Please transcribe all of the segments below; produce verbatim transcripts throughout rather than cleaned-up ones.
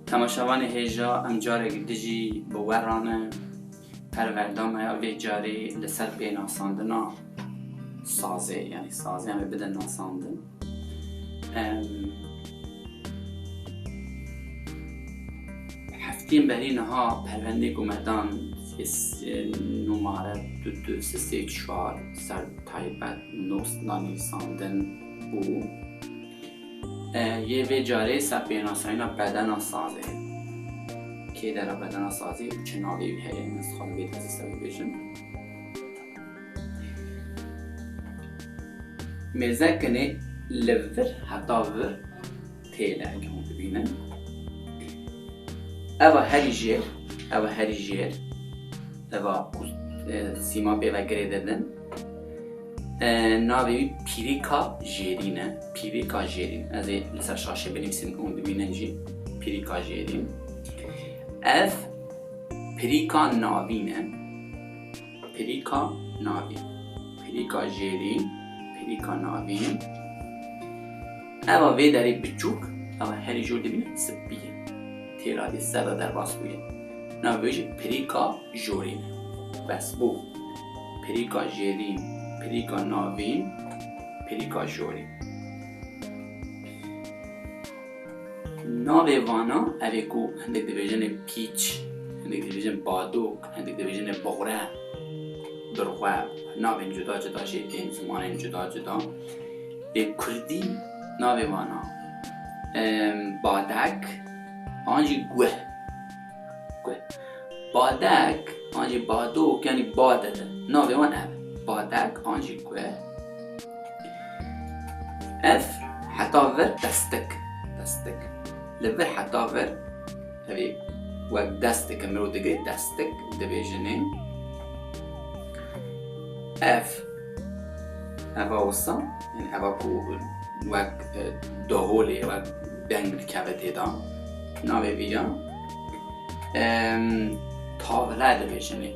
Temaşevanê hêja, em carek dijî bi we re ne. Perwerda me ya vê carê li ser pênasandina sazê, yanî sazê em ê bidin nasandin. Em, heftiyên berî niha perwendê ku me dan, numare du du sê çar ser taybet nûsna nivîsandin bû. E, yê vê carê ser pênasayîna bedena sazê. Kê dera bedena sazê û çi navê wî heye? Ez dixwazim vê tezî ser bibêjim. Mêzekinê li vir heta vir têl e, heke hûn dibînin. Eva herî jêr, eva herî jêr, eva ku, e, sîma pê ve girê didin. E, navê wî pîrîka jêrîn e. Pîrîka jêrîn. Ez ê li ser şaşê binivîsim, hûn dibînin jî. Pîrîka jêrîn. Ev pirîka navîn e. Pirîka navîn. Pirîka jêrîn, pirîka navîn. Eva vê derê biçûk, eva herî jor dibîne spî ye. Têla dê ser de derbas bûye. Navê wê jî pirîka jorîn e. Bes bû. Pirîka jêrîn, pirîka navîn, pirîka jorîn. Navê vana, ev ê ku hindek dibêjin ê pîç, hindek dibêjin badok, hindek dibêjin ê boxre, birxwe, navên cuda cuda jê tên, zimanên cuda cuda. Ê kurdî navê vana, em, badek, an jî guh. Guh. Badek, an jî badok, yanî bade de. Navê wan ev. Badek, an jî guh. Ev heta vir destik. Destik. Li vir heta vir, evê wek destik, mirov digirê destik dibêjinê. Ev, eva wisa, yanî eva ku wek, e, daholê, wek deng dikeve tê de. Navê vî ya, em, tavle dibêjinê.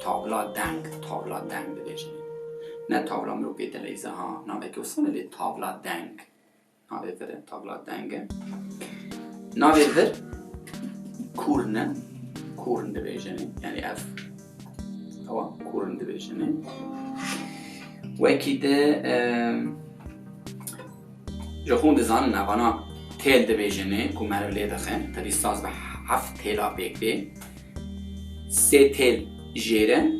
Tavla deng, tavla deng dibêjinê. Ne tavla mirov pê dileyze ha, navekî wisa ne lê tavla deng. Navê vir e, tavla deng e. Navê vir kurn e. Kurn dibêjinê. Yanî ev, ewa kurn dibêjinê. Wekî di, em, ji xwe dizanin, evana têl dibêjinê, ku meriv lê dixe. Tevî saz bi heft têla pêk tê. Sê têl jêr e,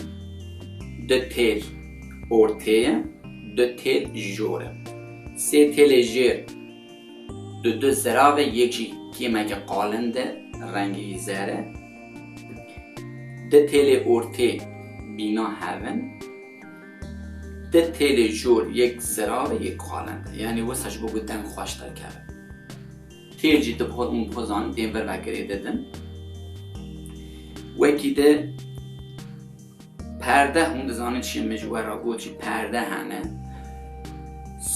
du têl ortê ye, du têl jor e. Sê têlê jêr du du zirav e, yek jî kêmeke qalind e, rengî zer e. Du têlê ortê bîna hev in. Du têlê jor yek zirav e, yek qalind e. Yanî wisa ji bo ku deng xweş derkeve. Têl jî di po-, hûn bi xwe zanin, tên vir ve girê didin. Wekî di perde, hûn dizanin çi min ji we re got jî perde hene.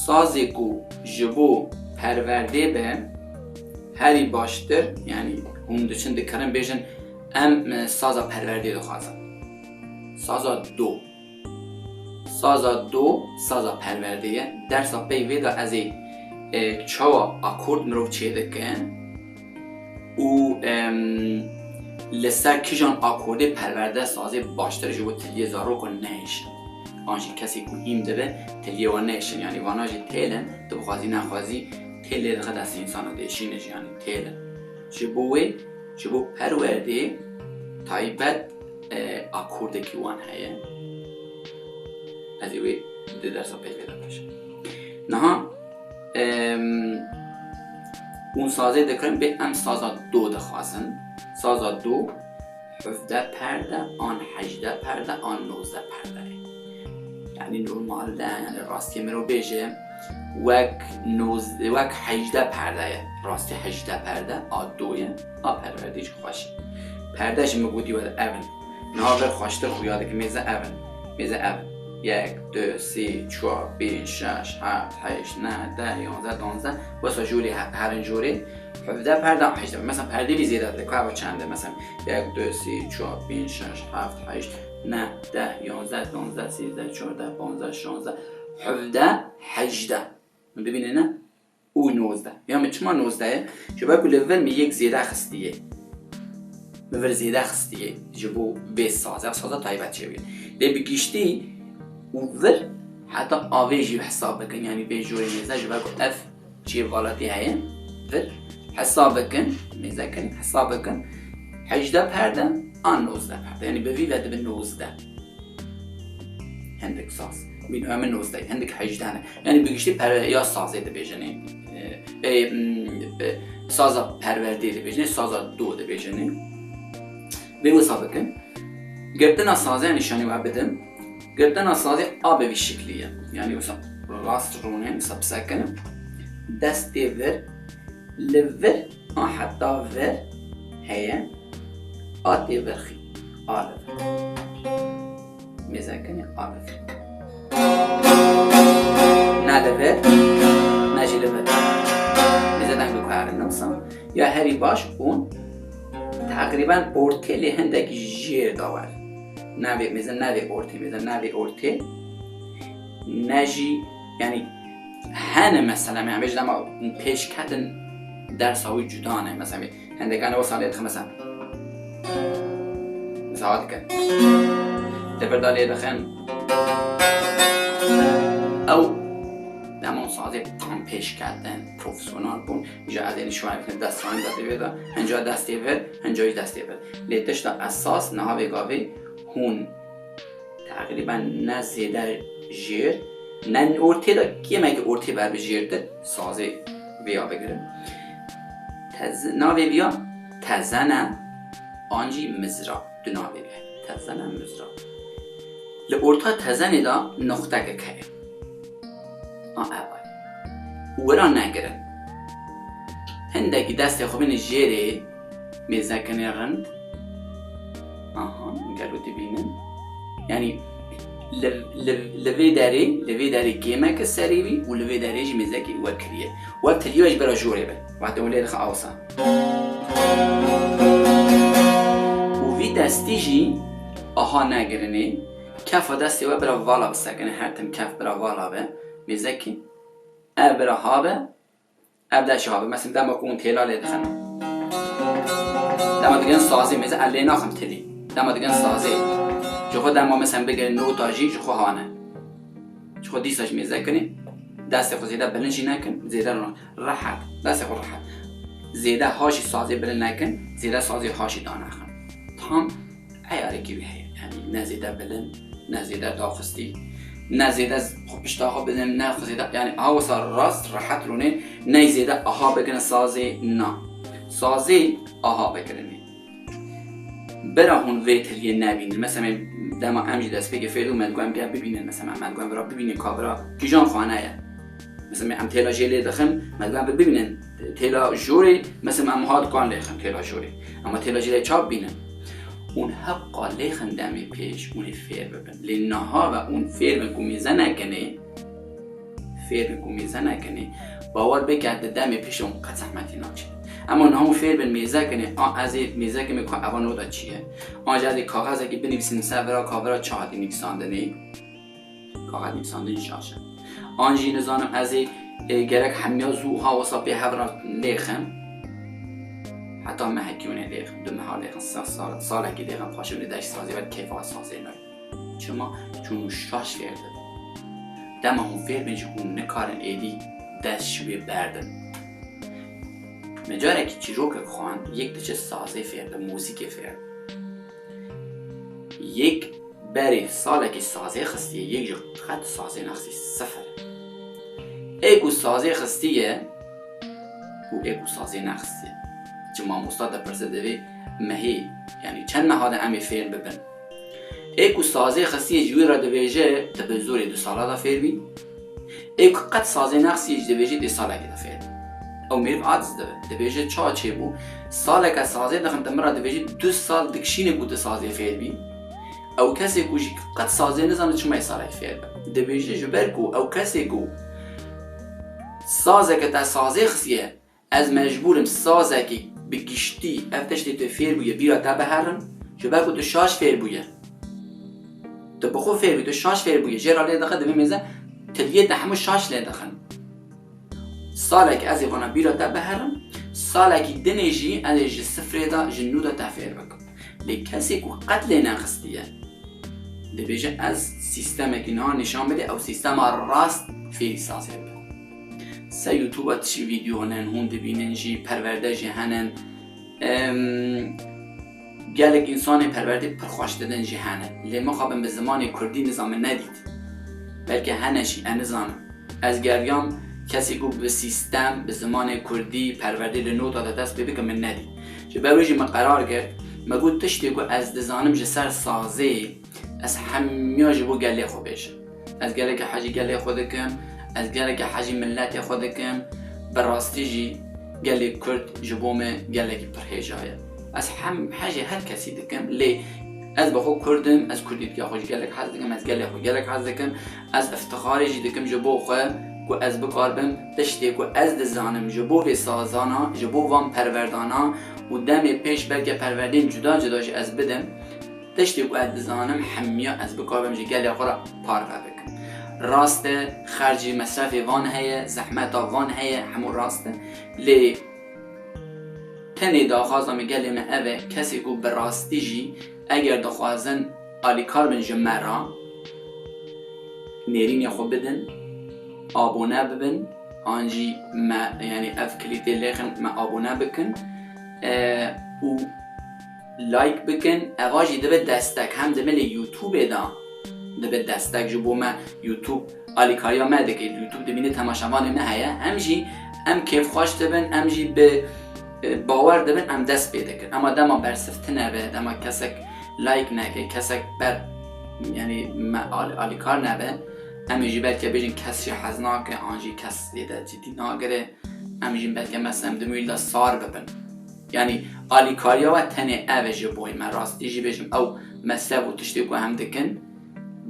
Sazê ku ji bo perwerdê be, herî baştir, yanî hûn diçin dikirin bêjin, em, e, saza perwerdê dixwazin. Saza do. Saza do, saza perwerdê ye. Dersa pey vê de ez ê, e, çawa akord mirov çêdike û, em, li ser kîjan akordê perwerde sazê baştir ji bo tiliyê zarokan nehêşin. An jî kesê ku hîn dibe, tiliyê wan nehêşin. Yanî vana jî têl in, tu bixwazî nexwazî têl lê dixe destê însana, dêşîne jî, yanî têl in. Ji bo wê, ji bo perwerdê taybet e, akordekî wan heye. Ez ê wê di dersa peyvê de bêjim. Niha, em, hûn sazê dikirin, bê em saza do dixwazin. Saza do, hevdeh perde, an hejdeh perde, an nozdeh perde ye. Yanî normalde, yanî rastiyê mirov bêje, wek noz-, wek hejdeh perde ye. Rastî hejdeh perde, a do ye, a perwerdê jî xweş e. Perde jî min gotî we ev in. Niha vir xweştir xuya dike, mêze ev in. Mêze ev in. Yek, du, sê, çar, pênc, şeş, heft, heşt, neh, deh, yanzdeh, danzdeh. Wesa jorê he-, herin jorê. Hevdeh perde, hejdeh. Mesela perdê vî zêde dike, eva çend e? Mesela yek, du, sê, çar, pênc, şeş, heft, heşt, neh, deh, yanzdeh, danzdeh, sêzdeh, çardeh, panzdeh, şanzdeh, hevdeh, hejdeh. Hûn dibînin ne? û nozdeh. Ya min çima nozdeh ye? Ji ber ku li vir min yek zêde xistiye. Min vir zêde xistiye ji bo vê sazê, saza taybet çêbûye. Lê bi giştî û vir heta avê jî hesab bikin, yanî vê jorê mêze ji ber ku ev çêvalatî heye. Vir hesab bikin, mêze kirin, hesab bikin. Hejdeh perde an nozdeh perde. Yanî bi vî ve dibe nozdeh. Hindik saz. Bîn, em nozdeh, hindik hejdeh ne. Yanî bi giştî perwe-, ya sazê dibêjinê. E, e, m, e, saza perwerdê dibêjinê, saza do dibêjinê. Vê wisa bikin. Girtina sazê nîşanî we bidim. Girtina sazê a bi vî şiklî ye. Yanî wisa rast rûnê, wisa bisekinin. Destê vir, li vir, a heta vir heye. A tê vir xî. A li vir. Mêzekinê a li vir. Ne li vir, ne jî li vir. Mêze deng bi ku herin, ne wisa. Ya herî baş û teqrîben ortê lê hindekî jêr da wer. Navê mêze, navê ortê mêze, navê ortê. Ne jî, yanî hene mesela, me bêj dema pêş ketin dersa wî cuda ne. Mesela, hindekane wisa lê dixin mesela. Mesela dikin. Tepirda lê dixin. Ew dema sazê tam pêş ketin, profesyonel bûn. Îja ez ê nîşanê bidim, dest rayî de divê de, hinca destê vir, hinca jî destê vir. Lê tişta esas niha vê gavê hûn teqrîben ne zêde jêr, ne ortê de, kêmekî ortê ber bi jêrtir, sazê vêya bigirin. Tez-, navê vêya tezene, an jî mizra. Du navê vê. Tezene, mizra. Li orta tezenê de noxtekek heye. A, ev e. Û wira negirin. Hindekî destê xwe bînin jêrê mêzekinê rind. Aha, gelo dibînin. Yanî li, li, li vê derê, li vê derê kêmeke serê wî û li vê derê jî mêzekî we kiriye. We tiliyo ji bera jorê be. Wextê hûn lê dixin awsa. Û vî destî jî aha negirinê. Kefa destê we bira vala bisekine, her tim kef bira vala be. Mêzekî ev bira ha be, ev de jî ha be. Mesela dema ku hûn têla lê dixin. Dema digin sazê, mêze ez lê naxim tilî. Dema digin sazê. Ji xwe dema mesela bigin nota jî ji xwe hane. Ji xwe dîsa jî mêze kinê. Destê xwe zêde bilind jî nekin, zêde rûna. Rehet. Destê xwe rehet. Zêde ha jî sazê bilind nekin, zêde sazê ha jî danexin. Tam eyarekî wî heye. Yanî ne zêde bilind, ne zêde daxistî, ne zêde z-, xwe pişta xwe bidin, ne xwe zêde, yanî ha wisa rast, rehet rûnê, ney zêde aha bigirin sazê, na. Sazê aha bigirinê. Bira hûn vê tiliyê nebînin. Mesela dema em jî destpêkê fêr dibûn, me digot em gel bibînin. Mesela me digot em vira bibînin ka vira kîjan xane ye. Mesela em têla jê lê dixin, me digot em bibînin. Têla jorê, mesela em ha dikan lê xin têla jorê. Ema têla jê lê ça bibînin? Hûn heqa lê xin demê pêş, hûn ê fêr bibin. Lê niha ve hûn fêr bin ku mêze nekinê, fêr bin ku mêze nekinê, bawer bike di demê pêş hûn qet zehmetî naçin. Ema niha hûn fêr bin mêze kinê, a ez ê mêze kimê ku eva nota çi ye? An jî ez ê kaxezekî binivîsim ser vira ka vira çi hatî nivîsandinê? Kaxez nivîsandin şaş e. An jî nizanim ez ê, e, gerek hemiya zû ha wisa pê hev re lêxim. Heta mehekî hûn ê lêxin, du meha lêxin, sa-, sal-, salekî lêxin, paşê hûn ê dest sazê ve kêfa sazê me. Çima? Çûn û şaş fêr dibin. Dema hûn fêr bin jî hûn nikarin êdî dest ji wê berdin. Me carekî çîrokek xwend, yek diçe sazê fêr bin, muzîkê fêr bin. Yek berê salekî sazê xistiye, yek jî qet sazê nexistî, sifir. Ê ku sazê xistiye û ê ku sazê nexistî. Ji mamosta dipirse, divê mehê, yanî çend meha de em ê fêr bibin? Ê ku sazê xistiyê ji wî re dibêje, tu bi zorê du sala de fêr bî. Ê ku qet sazê nexistiyê jî dibêje dê salekê de fêr bî. Ew mêr aciz dibe. Dibêje, ça çêbû? Saleke sazê dixin, tu min re dibêjî du sal dikişîne ku tu sazê fêr bî. Ew kesê ku jî qet sazê nizane, çima yê salekê fêr be? Dibêje, ji ber ku ew kesê ku sazeke te sazê xistiye, ez mecbûr im sazekî bi giştî ev tiştê tu fêr bûye bîra te biherim, ji ber ku tu şaş fêr bûye. Tu bi xwe fêr bû, tu şaş fêr bûye. Jê re lê dixe, divê mêze tiliyê te hemû şaş lê dixin. Salekî ez ê vana bîra te biherim, salekî dinê jî ez ê ji sifrê de, ji nû de te fêr bikim. Lê kesê ku qet lê nexistiye, dibêje ez sîstemekî niha nîşan bide, ew sîstema rast fêrî sazê bibe. Ser YouTube-a tişî vîdeo hene, hûn dibînin jî, perwerde jî hene. Em, gelek însanê perwerdê pir xweş didin jî hene. Lê mixabin bi zimanê kurdî niza min nedît. Belke hene jî, ez nizanim. Ez geriyam kesê ku bi sîstem, bi zimanê kurdî perwerdê li nota de dest pê bike min nedît. Ji ber wê jî min qerar girt, me got tiştê ku ez dizanim ji ser sazê, ez hemiya ji bo gelê xwe bêjim. Ez gelekî hejî gelê xwe dikim, ez gelekî hejî miletê xwe dikim. Bi rastî jî gelê Kurd ji bo me gelekî pir hêja ye. Ez hem hejê her kesî dikim, lê ez bi xwe Kurd im, ez Kurdîtiya xwe jî gelek hez dikim, ez gelê xwe gelek hez dikim. Ez iftixarê jî dikim ji bo xwe ku ez bikaribim tiştê ku ez dizanim ji bo vê sazana, ji bo van perwerdana û demê pêş belke perwerdên cuda cuda jî ez bidim. Tiştê ku ez dizanim hemiya ez bikaribim ji gelê xwe re parve bikim. Rast e, xercî mesrefê van heye, zehmeta van heye, hemû rast e. Lê tenê daxwaza me gelê me ev e, kesê ku bi rastî jî eger dixwazin alîkar bin ji me re, nêrînê xwe bidin, abone bibin, an jî me, yanî ev klîpê lêxin me abone bikin, e, û like bikin, eva jî dibe destek. Hem dibe lê YouTube-ê de dibe destek ji bo me, YouTube alîkariya me dike, YouTube dibîne temaşevanê me heye, hem jî em kêfxweş dibin, em jî bi, e, bawer dibin, em dest pê dikin. Ema dema bersiv tune be, dema kesek like neke, kesek ber, yanî me al-, alîkar nebe, em ê jî belke bêjin kes jî hez nake, an jî kes lê de cidî nagire. Em jî belke mesela em di mûyî de sar bibin. Yanî alîkariya we tenê ev e ji boyê me. Rastî jî bêjim, ew mesref û tiştê ku em dikin,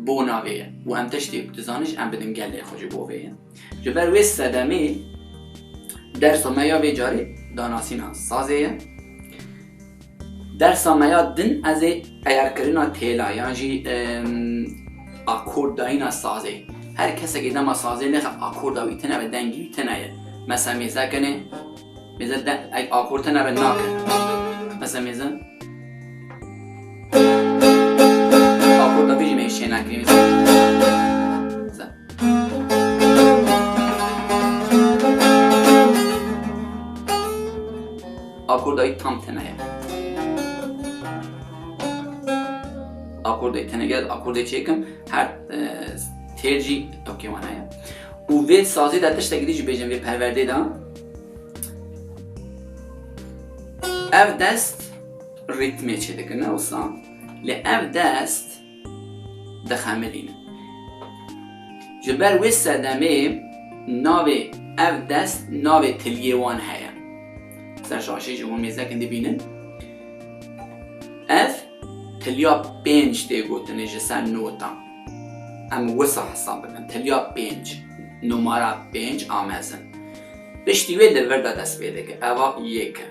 bona vê ye. Û em tiştê ku dizanin jî em bidin gelê xwe ji bo vê ye. Ji ber wê sedemê dersa me ya vê carê danasîna sazê ye. Dersa me ya din ez ê eyarkirina têla yan jî, em, akordayîna sazê. Her kesekî dema sazê lêxe akorda wî tune ve dengî wî tune ye. Mesela mêze kenê, mêze de, ey akord tune ve nake. Mesela mêze. Akorda vê jî me şê nakirî mêze. Akorda wî tam tune ye. Akorda wî tune gel, akorda çêkim, her, e, têl jî tokê wan heye. Û vê sazê de tiştekî dî jî bêjim vê perwerdê de. Ev dest rîtmê çêdikin, ne wisa? Lê ev dest dixemilînin. Ji ber wê sedemê navê ev dest navê tiliyê wan heye. Ser şaşê ji hûn mêzekin dibînin. Ev tiliya pênc tê gotinê ji ser nota. Em wisa hesab bikin. Tiliya pênc, numara pênc a mezin. Piştî wê li vir de dest pê dike. Eva yek e,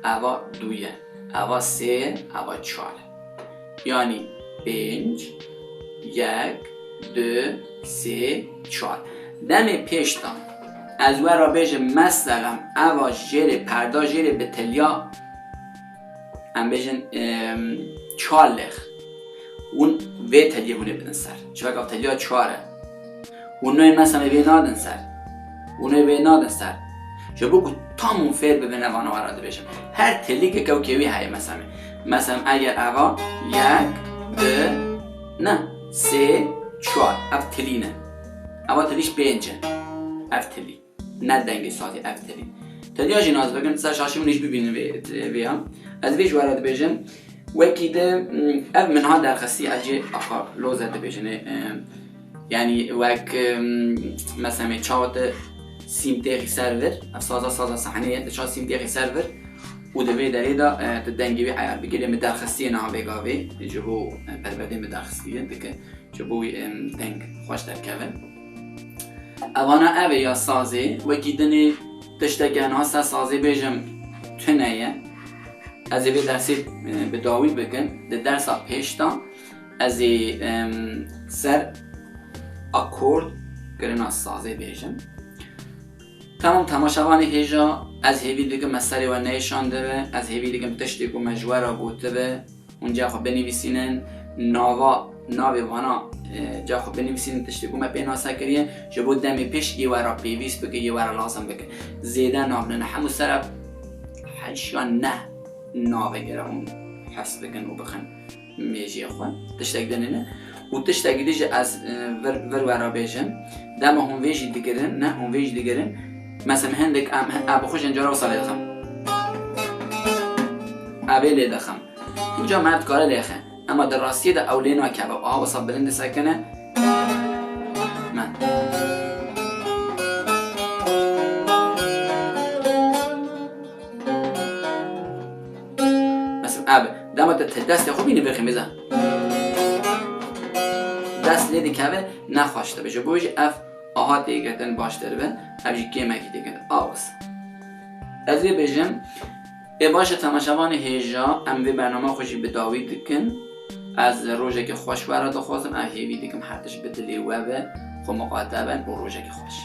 eva du ye, eva sê ye, eva çar e. Yanî pênc, yek, du, sê, çar. Demê pêş de ez we re bêjim, meselem, eva jêrê, perda jêrê bi tiliya, em bêjin, em, çar lêx. Hûn vê teliyê hûn ê bidin ser. Çivek ev teliya çar e. Hûn nû mesela vê nadin ser. Hûn ê vê nadin ser. Ji bo ku tam hûn fêr bibin, evana we re dibêjim. Her telîkeke ew kêwî heye mesela. Mesela eger eva yek, du, ne, sê, çar. Ev tilî ne. Eva tilî ji pênc e. Ev tilî. Ne dengê sazî, ev telî. Teliya jî nas bikin, ser şaşî hûn jî bibînin vê, vê ya. Ez vê ji we re dibêjim. Wekî di, m, ev min ha derxistî, ev jî aka loze dibêjin, e, yanî wek, m, mesela çawa tu sîm têxî ser vir, ev saza, saza sahnê ye, tu çawa sîm têxî ser vir û di vê derê de, e, tu dengê wî eyar bikî, lê min derxistî niha vê gavê, ji bo, e, perwerdê min derxistî ye, dike. Ji bo wî, em, deng xweş derkevin. Evana ev ê ya sazê, wekî dinê tişteke niha ser sazê bêjim tune ye. Ez ê vê dersê, e, bi dawî bikim. Di dersa pêş de ez ê, em, ser akord kirina sazê bêjim. Tamam, temaşevanê hêja, ez hêvî dikim me serê we neyşandibe, ez hêvî dikim tiştê ku me ji we re gotibe, hûn ca xwe binivîsînin, nava, navê vana, e, ca xwe binivîsînin, tiştê ku me pê nase kiriye, ji bo demê pêş yê we re pêvîst bike, yê we re lazim bike. Zêde nabnine, hemû sere heşt ya neh navê gere hûn hez bikin û bixin. Mêjiyê xwe, tiştek dinêne. Û tiştekî dî jî ez, e, vir, vir we re bêjim. Dema hûn vê jî digirin, ne, hûn vê jî digirin. Mesela hindik em, em bi xwe jî cara wisa lê dixin. Evê lê dixin. Hûn ca me dikare lê xe. Ema di rastiyê de ew lê nakeve. Aha wisa bilind disekine. Me. Mesela ev, dema te, te destê xwe bînî vêxî mêze. Dest lê dikeve, ne xweş dibe. Ji bo jî ev aha tê girtin baştir be, ev jî kêmekî tê girtin. Awis. Ez vê bêjim, ê baş e temaşevanê hêja, em vê bername xwe jî bi dawî dikin. Ez rojekê xweş we re dixwazim, ev hêvî dikim her tişt bi dilê we be, xwe miqate bin û rojekê xweş.